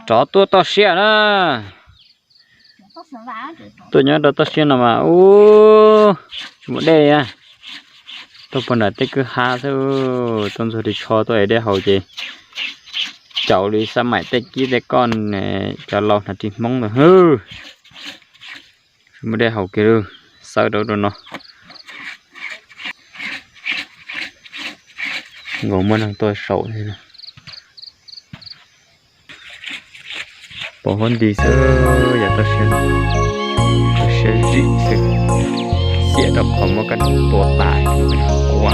Rov tuaj toj siab na. Tuaj nyob rau toj siab no mas ub, tsis muaj dej. Tuaj puag nram tej kwj ha xwb, tuaj ntxuag ris tsho tuaj ev dej haus ces caum li xab maim tej kib tej koj, cov laus hnav ris Hmoob ntawd. Tsis muaj dej haus kiag, xawb rau rau no. Nkaus muaj neeg tuaj saum thiab. Pom huab nti xwb, yog toj siab, toj siab zim xwb, xiam rau qhov muab kab tuav tas ua.